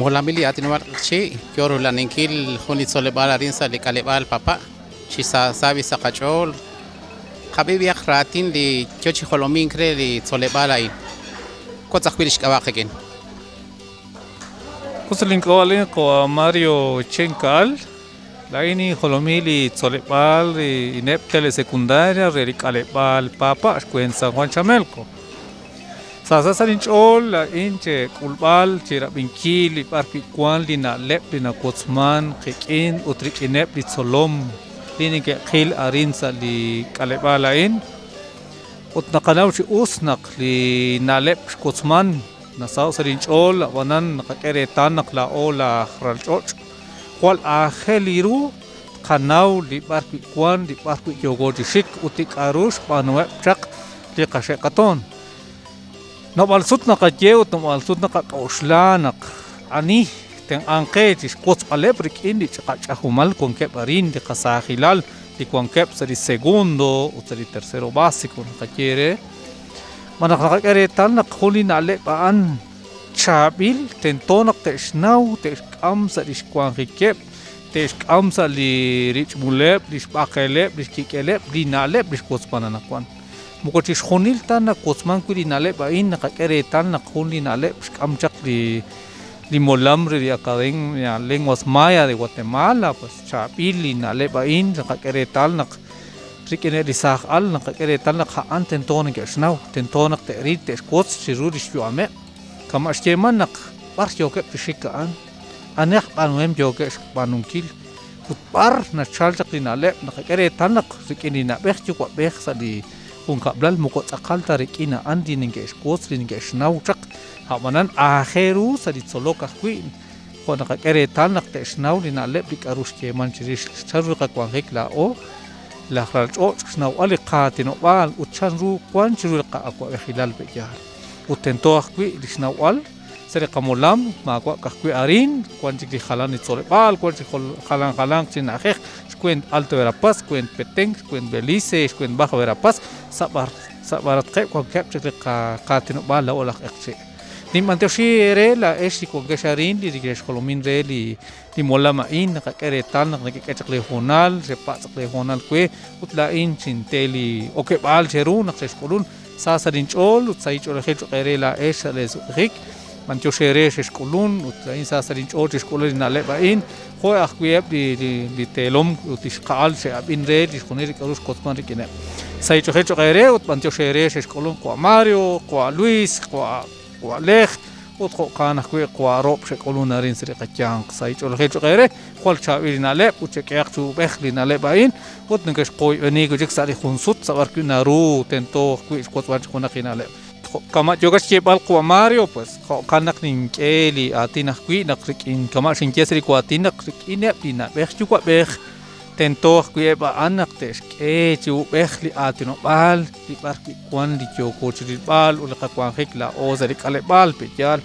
Xmolamil li aatinob'aal Q'eqchi' yo rula'aninkil jun li tzoleb'aal arin sa' li k'aleb'aal Papa' chi sa b'i sa' qach'ool. Qab'i b'ihaq raatin li yo chi jolomink re li tzoleb'aal a'in. Wotz ajwi' li xk'ab'a' qik'in. Us link'ab'a' laa'in qawa' Mario Chen Caal. Laa'in ninjolomi li tzoleb'aal ineb' telesecundaria re li k'aleb'aal Papa' xweent San Juan Chamelco. Saasa sa' linch'ool laa'in chek'ulb'al, cherab'inkil li b'ar wi' wank li na'leb' li nawotzman qik'in ut rik'ineb' li tzolom li neke'qil arin sa' li k'aleb'aal a'in. Ut naqanaw chi us naq li na'leb' xwotzman nasaho' sa' linch'ool, ab'anan naqak'e reetal naq laa'o laj ralch'och' jwal aajel ru tqanaw li b'ar wi' wank, li b'ar wi' yooko chi xik ut li k'a'ru xb'aanuheb' chaq li qaxe'qatoon. Naab'al sut naqaye ut naab'al sut naqak'oxla naq ani tenq'anq qe chi xwotzb'aleb' rik'in li qach'ajumal wankeb' arin, li qasaajilal li wankeb' sa' li segundo ut sa' li tercero básico naqaye re. Ma naq naqak'e reetal naq jun li na'leb' a'an chaab'il tento naq te'xnaw, te'xk'am sa' li xwanjikeb', te'xk'am sa' li rich'muleb', li xb'aqeleb', li xkik'eleb', li na'leb' li xwotzman anaqwan. Moko chixjunil ta nawotzman wi' li na'leb' a'in, naqak'e reetal naq jun li na'leb' xk'am chaq li li molam re li Academia Lenguas Maya de Guatemala, pues chaab'il li na'leb' a'in, naqak'e reetal naq rik'ineb' li saaj al, naqak'e reetal naq a'an tento neke'xnaw, tento naq te'ril, te'xwotz chiru lix yu'ameb'. Kama' xyeeman naq b'ar yookeb' chi xik a'an, ani aj b'aanuhem yookeb' xb'aanunkil ut b'ar nachal chaq li na'leb', naqak'e reetal naq rik'in li na'b'ej yuwa'b'ej sa' li junkab'lal moko tz'aqal ta rik'in a'an li neke'xwotz, li neke'xnaw chaq, a'b'anan aajel ru sa' li tzolok ajwi' jo' naqak'e reetal naq te'xnaw li na'leb' li k'a'ru xyeeman chirix chan ru li qawanjik laa'o laj ral ch'och', xnawb'al li qaatinob'aal ut chan ru wank chiru li qa'awa'b'ejilal pe'yaal. Ut tento ajwi' li xnawb'al sa' li qamolam, maawa' ka'ajwi' arin, wan chik li jalan li tzoleb'aal, wan chik jalan jalanq chi na'ajej, xweent Alto Verapaz, xweent Petén, xweent Belice, xweent Baja Verapaz, sa' b'ar sa' b'aratqeb' wankeb' chik li qaatinob'aal laa'o laj q'eqchi'. Ninb'anyoxi eere laa'ex li wankex arin li nekexjolomin re li li molam a'in, naqak'e reetal naq nekek'e chaq lee hoonal, xepatz' chaq lee hoonal we ut laa'in xinte li okeb'aal cheru naq xexk'ulun. Sa sa' linch'ool ut sahil ch'oolejil cho'q eere laa'ex sa' leesuq'ijik. B'anyox eere xexk'ulun ut laa'in sa sa' linch'ool chixk'ulul li na'leb' a'in, jo' ajwi' eb' li teelom ut li xqa'al xe'ab'in re chixjunil li k'aru xwotzman rik'ineb'. Sahil ch'oolejil cho'q eere ut b'anyox eere xexk'ulun qawa' Mario, qawa' Luis, qawa' Lej ut jo'kan ajwi' qawa' Rob xe'k'ulun arin sa' li qayanq. Sahil ch'oolejil cho'q eere, jwal chaab'il li na'leb' ut chek'ehaq chi uub'ej li na'leb' a'in ut nekexqoyb'eni wi' chik sa' li jun sut sa' b'ar wi' naru tento ajwi' xwotzb'al chik junaq li na'leb'. Kama' yookat xyeeb'al qawa' Mario, pues jo'kan naq nink'e li aatin ajwi' naq rik'in kama' xinye sa' li waatin naq rik'ineb' li na'b'ej yuwa'b'ej tento ajwi' eb' a'an naq te'xk'e chi uub'ej li aatinob'aal li b'ar wi' wan li yooko chi rilb'al ut li qawanjik laa'o sa' li k'aleb'aal pe'yaal.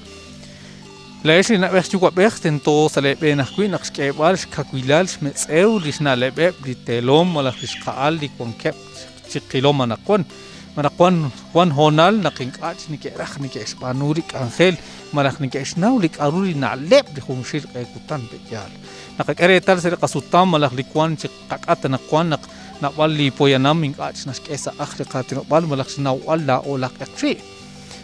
Laa'ex li na'b'ej yuwa'b'ej tento sa' leeb'een ajwi' naq xk'eeb'al xkawilal xmetz'ew li xna'leb'eb' li teelom malaj li xqa'al li wankeb' chi qilom anaqwan. Malaj wan wan hoonal naq ink'a' chik neke'raj neke'xb'aanu li k'anjel malaj neke'xnaw li k'a'ru li na'leb' li junxil q'e kutan pe'yaal. Naqak'e reetal sa' li qasutam malaj li wank chi qak'at anaqwan naq naab'al li poyanam ink'a' chik naxk'e sa' ajl li qaatinob'aal malaj xnawb'al laa'o laj q'eqchi'.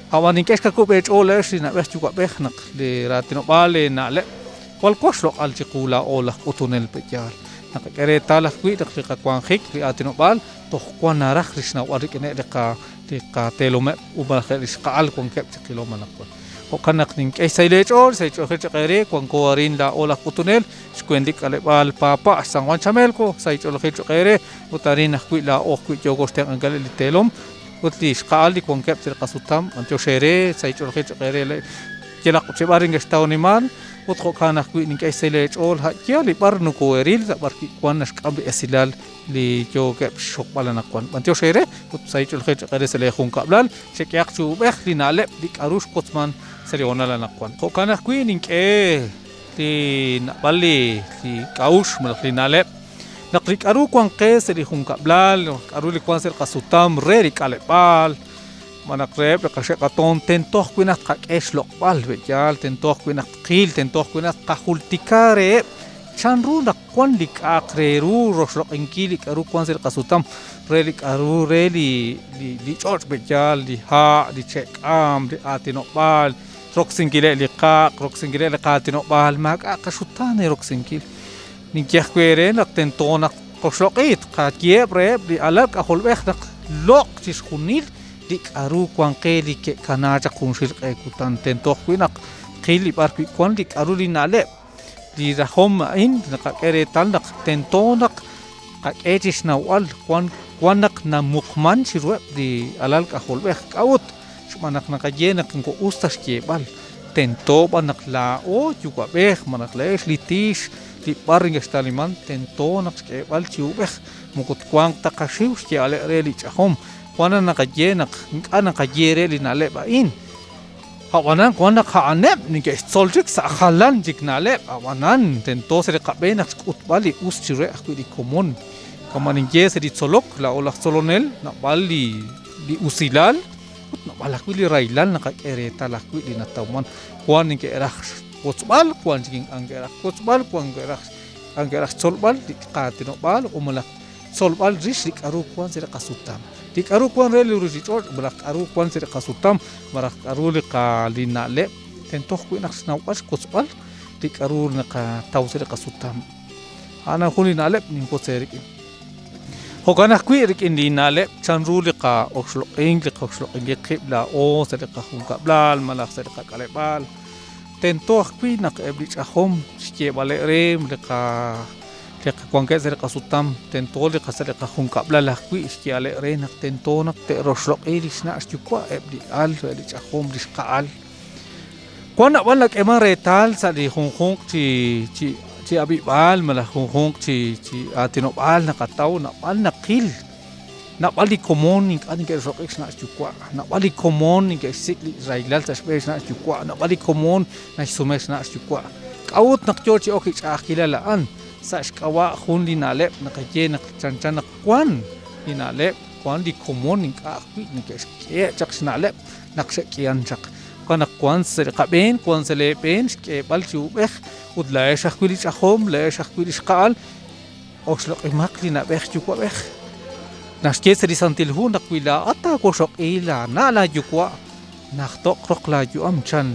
Ab'an ink'a' xkakub' eech'ool laa'ex li na'b'ej yuwa'b'ej naq li raatinob'aal leena'leb' jwal wank xloq'al chiqu laa'o laj k'utunel pe'yaal. Naqak'e reetal ajwi' naq li qawanjik li aatinob'aal toj wank naraj li xnawb'al rik'ineb' li qa li qateelomeb' ut malaj eb' li xqa'al wankeb' chi qilom anaqwan. Jo'kan naq nink'e xsahil eech'ool, xsahil ch'oolejil cho'q eere, wanko arin laa'o laj k'utunel, xweent li k'aleb'aal Paapa' San Juan Chamelco, sahil ch'oolejil cho'q eere ut arin ajwi' laa'o ajwi' yooko xtenq'ankileb' li teelom ut li xqa'al li wankeb' sa' li qasutam. B'anyox eere, sahil ch'oolejil cho'q eere yalaq chi b'ar nekextaw nimal ut jo'kan ajwi' nink'e xsahil eech'ool a' yaal li b'ar nokoheril sa' b'ar wi' wank naxk'am li esilal li yookeb' xxokb'al anaqwan. B'anyox eere ut sahil ch'oolejil cho'q eere sa' leejunkab'lal, chek'ehaq chi uub'ej li na'leb' li k'aru xwotzman sa' li hoonal anaqwan. Jo'kan ajwi' nink'e li naab'al li k'a'uxl malaj li na'leb' naq li k'aru wank qe sa' li junkab'lal, k'aru li wank sa' li qasutam re li k'aleb'aal. Xb'aan naq reheb' li qaxe'qatoon tento ajwi' naq tqak'e xloq'b'al, pe'yaal tento ajwi' naq tqil, tento ajwi' naq tqajultika reheb' chanru naq wan li k'a'aq re ru roxloq'inkil li k'a'ru wan sa' li qasutam re li k'a'ru re li li ch'och' pe'yaal li ha', li che'k'aam, li aatinob'aal, roksinkileb' li qaq', roksinkileb' li qaatinob'aal maak'a' qaxutaan re roksinkil. Ninye ajwi' eere naq tento naq qoxloq'i, tqayeheb' reheb' li alal k'ajolb'ej naq loq' chixjunil li k'a'ru wan qe li ke'kana chaq junxil q'e kutan. Tento ajwi' naq tqil li b'ar wi' wan li k'a'ru li na'leb', li rajom a'in naqak'e reetal naq tento naq tqak'e chixnawb'al wan wan naq namuqman chiruheb' li alal k'ajolb'ej. K'a'ut? Xb'aan naq naqaye naq moko us ta xyeeb'al. Tento b'an naq laa'o yuwa'b'ej malaj laa'ex li tiix li b'ar neke'xtaliman tento naq xk'eeb'al chi uub'ej moko twanq ta qaxiw xye'aleb' re li ch'ajom. Wan naq naqaye naq ink'a' naqaye re li na'leb' a'in. Ab'anan wan naq a'aneb' neke'xtzol chik sa' jalan chik na'leb', ab'anan tento sa' li qab'een naq xk'utb'al li us chiruheb' ajwi' li komon. Kama' ninye sa' li tzolok, laa'o laj tzolonel naab'al li li usilal ut naab'al ajwi' li rahilal naqak'e reetal ajwi' li natawman. Wan neke'raj xwotzb'al, wan chik ink'a' neke'raj xwotzb'al, wan neke'raj ink'a' neke'raj xtzolb'al li qaatinob'aal o malaj xtzolb'al rix li k'a'ru wan sa' li qasutam. Li k'a'ru wan re li ruchich'och' malaj k'a'ru wan sa' li qasutam malaj k'a'ru li qa li na'leb' tento ajwi' naq xnawb'al xwotzb'al li k'a'ru naqataw sa' li qasutam. A'an jun li na'leb' ninwotz eerik'in. Jo'kan ajwi' rik'in li na'leb' chanru li qa'oxloq'ink, li qoxloq'inkil qib' laa'o sa' li qajunkab'lal malaj sa' li qak'aleb'aal, tento ajwi' naq eb' li ch'ajom xyeeb'aleb' re li qa li wankeb' sa' li qasutam, tento li sa' li qajunkab'lal ajwi' xyeeb'aleb' re naq tento naq te'roxloq'i li xna' xyuwa' eb' li al, eb' li ch'ajom, li xqa'al. Wan naab'al nak'eeman reetal sa' li junjunq chi chi chi ab'ib'aal malaj junjunq chi chi aatinob'aal naqataw naab'al naqil naab'al li komon ink'a' neke'roxloq'i xna' xyuwa', naab'al li komon neke'xsik' li rahilal sa' xb'een xna' xyuwa', naab'al li komon naxsume xna' xyuwa'. K'a'ut naq yoo chi ok li ch'a'ajkilal a'an? Sa' xk'ab'a' jun li na'leb' naqaye naq chanchan naq wan li na'leb', wan li komon ink'a' ajwi' neke'xk'e chaq xna'leb' naq xe'k'ihan chaq. Jo'kan naq wank sa' li qab'een, wank sa' leeb'een xk'eeb'al chi uub'ej, ut laa'ex ajwi' li ch'ajom, laa'ex ajwi' li xqa'al, oxloq'imaq li na'b'ej yuwa'b'ej. Naxye sa' li Santil Hu naq wi laa'at taawoxloq'i laana' laayuwa', najto'q roq laayu'am, chan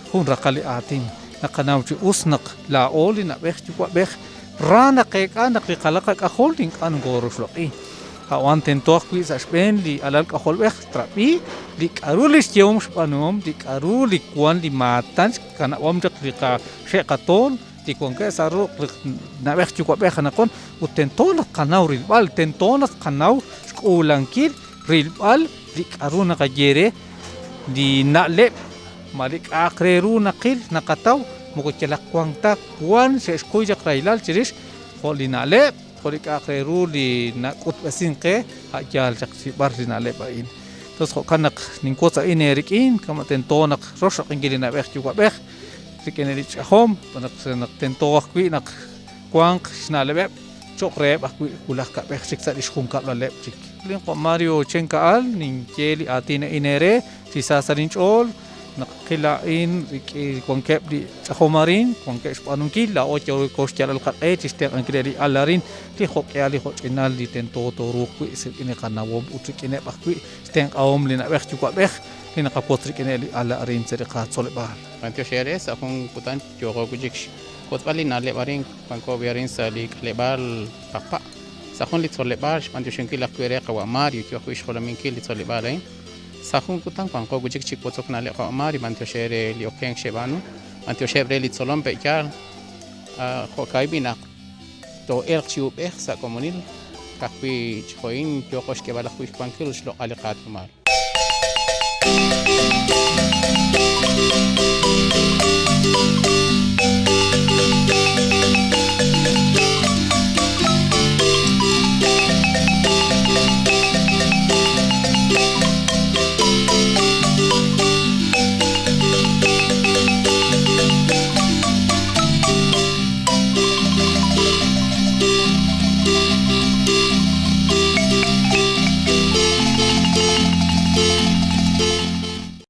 jun raqal li aatin. Naqanaw chi us naq laa'o li na'b'ej yuwa'b'ej ra naqeek'a naq li qalal qak'ajol ink'a' nokooroxloq'i. A'an tento ajwi' sa' xb'een li alal k'ajolb'ej trab'i li k'a'ru li xyehom xb'aanuhom, li k'a'ru li wan li maatan xkanab'om chaq li qaxe' qatoon, li wankeb' sa' ruq' li na'b'ej yuwa'b'ej anaqwan, ut tento naq tqanaw rilb'al, tento naq tqanaw xk'uulankil rilb'al li k'a'ru naqaye re li na'leb', ma li k'a'aq re ru naqil, naqataw, moko yalaq wank ta, wan xe'xkuy chaq rahilal chirix jo' li na'leb', Jo' li k'a'aq re ru li nak'utb'esink qe, a' yaal chaq chi b'ar li na'leb' a'in. Entonces jo'kan naq ninwotz a'in eerik'in, kama' tento naq roxloq'inkil li na'b'ej yuwa'b'ej rik'in li ch'ajom, naq naq tento ajwi' naq wanq xna'leb'eb' cho'q reheb' ajwi' wulaj kab'ej chik sa' li xjunkab'laleb' chik. Linqwa' Mario Chen Ka'al ninye li aatin a'in eere chi sa sa' linch'ool. Naq qil a'in rik'in wankeb' li ch'ajom arin, wankeb' xb'aanunkil, laa'o yooko xyalb'al qaq'e chi xtenq'ankileb' li al arin, li jo'k'ihal li jo'ch'inal li tento tooruuq wi' rik'in li qanawom ut rik'ineb' ajwi' xtenq'ahom li na'b'ej yuwa'b'ej li naqawotz rik'ineb' li al arin sa' li qatzoleb'aal. B'antiox eere, sa' jun kutan yooqo wi' chik xwotzb'al li na'leb' arin, wanko wi' arin sa' li k'aleb'aal Papa', sa' jun li tzoleb'aal, xb'antioxinkil ajwi' re qawa' Mario, yo ajwi' xjolominkil li tzoleb'aal a'in. Sa' jun kutan wanqo wi' chik chi wotzok na'leb' jo' Mari, b'antiox eere li okenk xeb'aanu, b'antioxeb' re li tzolom pe'yaal, jo'ka'in b'i' naq too'elq chi uub'ej sa' komonil, ka'ajwi' chi jo'in yooqo xk'eeb'al ajwi' xwankil ut xloq'al li qaatinob'aal.